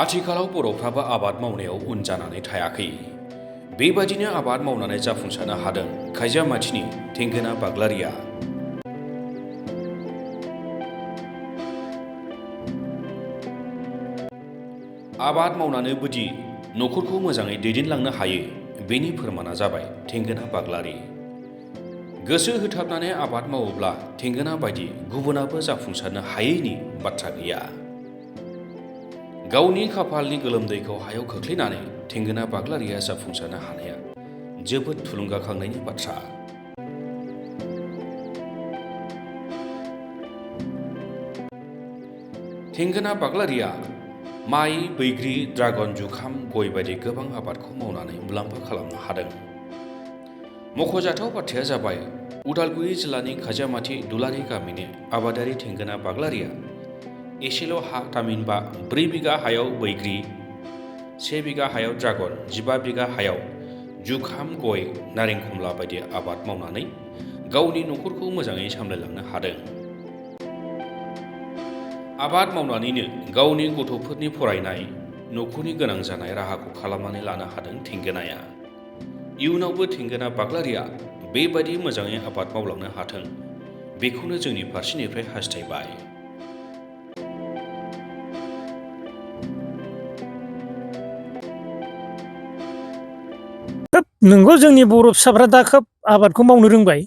आथिखालाव बर'फ्राबो आबाद मावनायाव उन जानानै थायाखै। बेबादिनो आबाद मावनानै जाफुंसारनो हादों खायजामाथिनि थेंगोना बाग्लारिया। आबाद मावनानैबोदि न'खरखौ मोजाङै दैदेनलांनो हायो, बेनि फोरमाना जाबाय थेंगोना बाग्लारि। गोसो होथाबनानै आबाद मावोब्ला थेंगोना बायदि गुबुनाबो जाफुंसारनो हायैनि बाथ्रा गैया। गावनि खाफालनि गोलोमदैखौ हायाव खोख्लैनानै थेंगोना बाग्लारिया जाफुंसारनो हानाया जोबोद थुलुंगाखांनायनि बाथ्रा। थेंगोना बाग्लारिया माइ, बैग्रि, ड्रागन, जुखाम, गय बायदि गोबां आबादखौ मावनानै मुलाम्फा खालामनो हादों। मख'जाथाव बाथ्राया जाबाय उदालगुरि जिल्लानि खायजामाथि दुलारि गामिनि आबादारि थेंगोना बाग्लारिया एसेल' हा थामहिनबा 4 बिगा हायाव बैग्रि, 1 बिगा हायाव ड्रागन, 15 बिगा हायाव जुखाम, गय, नारें खमला बायदि आबाद मावनानै गावनि न'खरखौ मोजाङै सामलायलांनो हादों। आबाद मावनानैनो गावनि गथ'फोरनि फरायनाय, न'खरनि गोनां जानाय राहाखौ खालामनानै लानो हादों थेंगोनाया। इयुनावबो थेंगोना बाग्लारिया बेबायदि मोजाङै आबाद मावलांनो हाथों, बेखौनो जोंनि फारसेनिफ्राय हास्थायबाय। नंगौ, जोंनि बर' फिसाफ्रा दा खोब आबादखौ मावनो रोंबाय।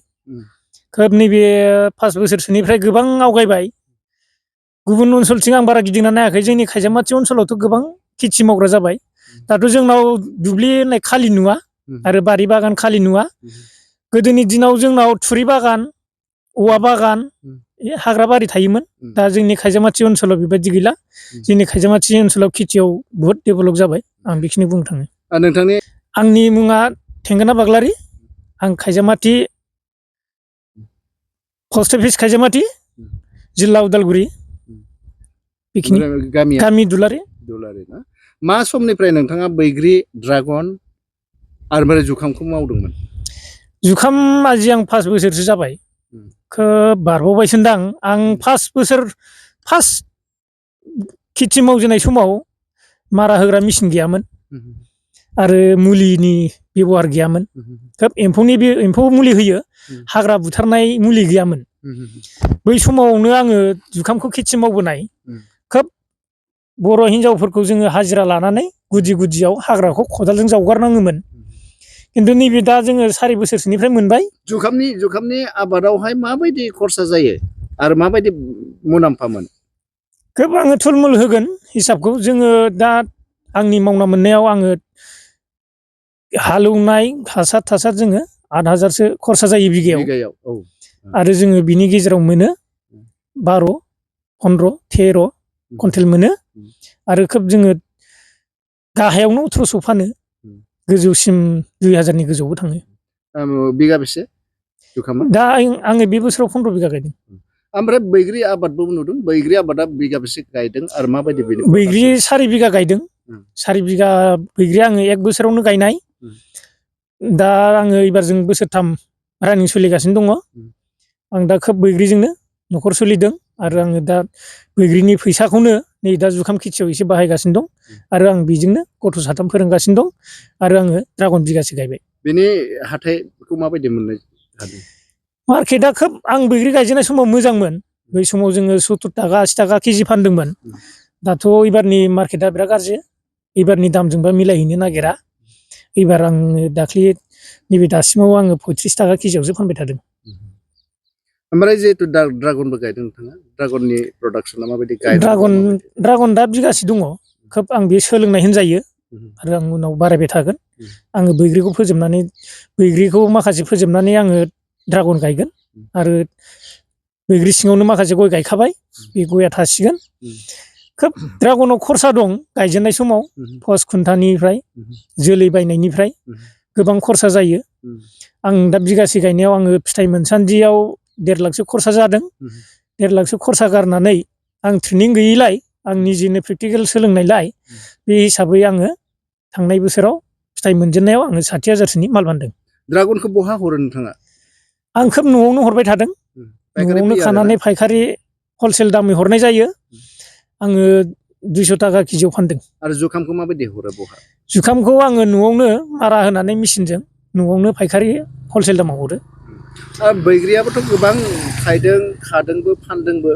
खोब नैबे 5 बोसोरसोनिफ्राय गोबां आवगायबाय। गुबुन ओनसोलथिं आं बारा गिदिंना नायाखै, जोंनि खायजामाथि ओनसोलावथ' गोबां खेथि मावग्रा जाबाय। दाथ' जोंनाव दुब्लि होननाय खालि नुवा आरो बारि बागान खालि नुवा। गोदोनि दिनाव जोंनाव थुरि बागान, औवा बागान, हाग्रा बारि थायोमोन। दा जोंनि खायजामाथि ओनसोलाव बेबायदि गैला। जोंनि खायजामाथि ओनसोलाव खेथियाव बुहुद डेभेलप जाबाय। आं बेखिनि बुंनो थाङो। नोंथांनि आंनि मुङा थेंगोना बाग्लारि। आं खायजामाथि पस्ट अफिस खायजामाथि, जिल्ला उदालगुरि। बेखिनि गामि दुलारि ना? मा समनिफ्राय नोंथाङा बैग्रि, ड्रागन आरो जुखामखौ मावदोंमोन? जुखाम आजि आं 5 बोसोरसो जाबाय। खोब बारबावबायसोन्दां। आं 5 बोसोर फार्स्ट खेथि मावजेननाय समाव मारा होग्रा मेचिन गैयामोन आरो मुलिनि बेब'हार गैयामोन। खोब एम्फौ मुलि होयो, हाग्रा बुथारनाय मुलि गैयामोन। बै समावनो आङो जुखामखौ खेथि मावबोनाय। खोब बर' हिनजावफोरखौ जोङो हाजिरा लानानै गुदि गुदियाव हाग्राखौ खदालजों जावगारनाङोमोन। खिन्थु नैबे दा जोङो 4 बोसोरसोनिफ्राय मोनबाय। जुखामनि आबादावहाय माबायदि खरसा जायो आरो माबायदि मुलाम्फा मोनो? खोब आङो थुलमुल होगोन हिसाबखौ। जोङो दा आंनि मावना मोननायाव आङो हालौनाय हासार थासार जोङो 8,000सो खरसा जायो बिगायाव। औ। आरो जोङो बिनि गेजेराव मोनो 12, 15, 13 कुइन्टेल मोनो। आरो खोब जोङो गाहायावनो 1800 फानो, गोजौसिम 2000नि गोजौआवबो थाङो। बिगा बेसे जुखामा? दा आङो बे बोसोराव 15 बिगा गायदों। ओमफ्राय बैग्रि आबादबो नुदों। बैग्रि आबादा बिगा बेसे गायदों आरो माबायदि बेनि? बैग्रि 4 बिगा गायदों। 4 बिगा बैग्रि आङो 1 बोसोरावनो गायनाय। दा आङो एबारजों बोसोरथाम रानिं सोलिगासिनो दङ। आं दा खोब बैग्रिजोंनो न'खर सोलिदों आरो आङो दा बैग्रिनि फैसाखौनो नै दा जुखाम खेथियाव एसे बाहायगासिनो दं आरो आं बेजोंनो गथ' 3 फोरोंगासिनो दं आरो आङो ड्रागन बिगासे गायबाय। बेनि हाथाइखौ माबायदि मोननो हादों? मार्केटआ खोब, आं बैग्रि गायजेननाय समाव मोजांमोन। बै समाव जोङो 70 थाखा 80 थाखा केजि फानदोंमोन। दाथ' एबारनि मार्केटआ बिराद गाज्रि। एबारनि दामजोंबा मिलायहैनो नागिरा। एबार आङो दाख्लि नैबे दासिमाव आङो 35 थाखा केजियावसो फानबाय थादों। ओमफ्राय जिहेतु ड्रागनबो गायदों नोंथाङा, ड्रागननि प्रडाक्सना माबायदि? ड्रागन दा बिगासे दङ। खोब आं बे सोलोंनाय होनजायो आरो आं उनाव बारायबाय थागोन। आङो बैग्रिखौ माखासे फोजोबनानै आङो ड्रागन गायगोन आरो बैग्रि सिङावनो माखासे गय गायखाबाय, बे गया थासिगोन। खोब ड्रागनाव खरसा दं गायजेननाय समाव। पस्ट खुन्थानिफ्राय जोलै बायनायनिफ्राय गोबां खरसा जायो। आं दा बिगासे गायनायाव आङो फिथाइ मोनसान्दियाव 1.5 लाखसो खरसा जादों। 1.5 लाखसो खरसा गारनानै आं ट्रेनिं गैयैलाय, आं निजेनो प्रेक्टिकेल सोलोंनायलाय, बे हिसाबै आङो थांनाय बोसोराव फिथाइ मोनजेननायाव आङो 60,000सोनि माल फानदों। ड्रागनखौ बहा हरो नोंथाङा? आं खोब न'आवनो हरबाय थादों। न'आवनो खानानै फायखारि हलसेल दामै हरनाय जायो। आङो 200 थाखा केजियाव फानदों। आरो जुखामखौ माबायदि हरो बहा? जुखामखौ आङो न'आवनो मारा होनानै मेचिनजों न'आवनो फायखारि हलसेल दामाव हरो। बैग्रियाबोथ' गोबां थायदों खादोंबो फानदोंबो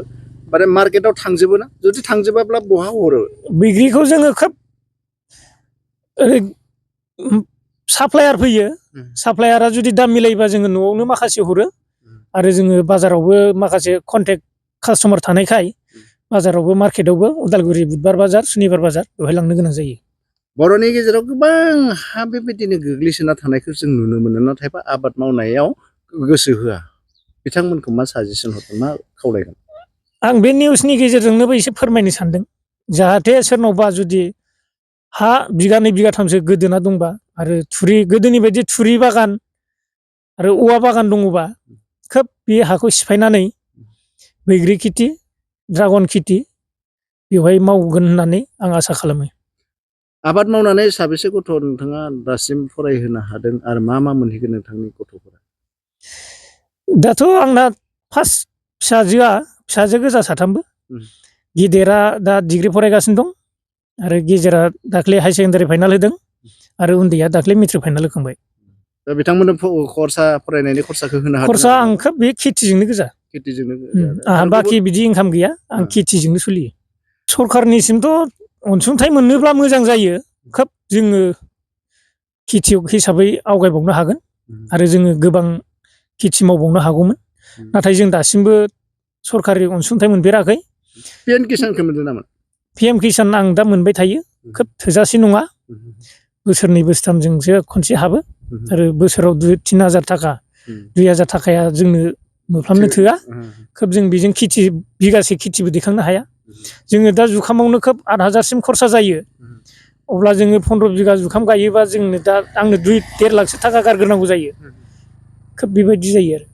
माने मार्केटाव थांजोबो ना? जुदि थांजोबाब्ला बहा हरो? बैग्रिखौ जोङो खोब ओरै साप्लायार फैयो। साप्लायारा जुदि दाम मिलायोबा जोङो न'आवनो माखासे हरो आरो जोङो बाजारावबो माखासे कन्टेक्ट कास्टमार थानायखाय बाजारावबो मार्केटावबो उदालगुरि बुधबार बाजार सुनिबार बाजार बेवहाय लांनो गोनां जायो। बर'नि गेजेराव गोबां हा बेबायदिनो गोग्लैसोना थानायखौ जों नुनो मोनो, नाथायबा आबाद मावनायाव गोसो होआ। बिथांमोनखौ मा साजेसन हरगोन, मा खावलायगोन? आं बे निउसनि गेजेरजोंनोबो एसे फोरमायनो सानदों, जाहाथे सोरनावबा जुदि हा बिगानै बिगाथामसो गोदोना दंबा आरो गोदोनि बायदि थुरि बागान आरो औवा बागान दङबा खोब बे हाखौ सिफायनानै बैग्रि खेथि ड्रागन खेथि बेवहाय मावगोन होननानै आं आसा खालामो। आबाद मावनानै साबेसे गथ' नोंथाङा दासिम फरायहोनो हादों आरो मा मा मोनहैगोन नोंथांनि गथ'फोरा? दाथ' आंना फार्स्ट फिसाजो गोजा साथामबो। गिदिरा दा डिग्रि फरायगासिनो दं आरो गेजेरा दाख्लै हायार सेकेन्डारि फाइनाल होदों आरो उन्दैया दाख्लै मेट्रिक फाइनाल होखांबाय। दा बिथांमोननो फरायनायनि खरसाखौ होनो हादों? खरसा आं खोब बे खेथिजोंनो गोजा। खेथिजोंनो आंहा बाखि बिदि इनकाम गैया, आं खेथिजोंनो सोलियो। सरखारनिसिमथ' अनसुंथाइ मोनोब्ला मोजां जायो। खोब जोङो खेथियग हिसाबै आवगायबावनो हागोन आरो जोङो गोबां खेथि मावबावनो हागौमोन। नाथाय जों दासिमबो सरखारि अनसुंथाइ मोनफेराखै। पिएम किसानखौ मोनदों नामा? पिएम किसान आं दा मोनबाय थायो, खोब थोजासे नङा। बोसोरनै बोसोरथामजोंसो खनसे हाबो आरो बोसोराव 2-3 हाजार थाखा 2 हाजार थाखाया जोंनो मोफ्लामनो थोआ। खोब जों बेजों बिगासे खेथिबो दैखांनो हाया। जोङो दा जुखामावनो खोब 8,000सिम खरसा जायो। अब्ला जोङो 15 बिगा जुखाम गायोबा जोंनो दा आंनो 2-1.5 लाखसो थाखा गारग्रोनांगौ जायो। खोब बेबायदि जायो आरो।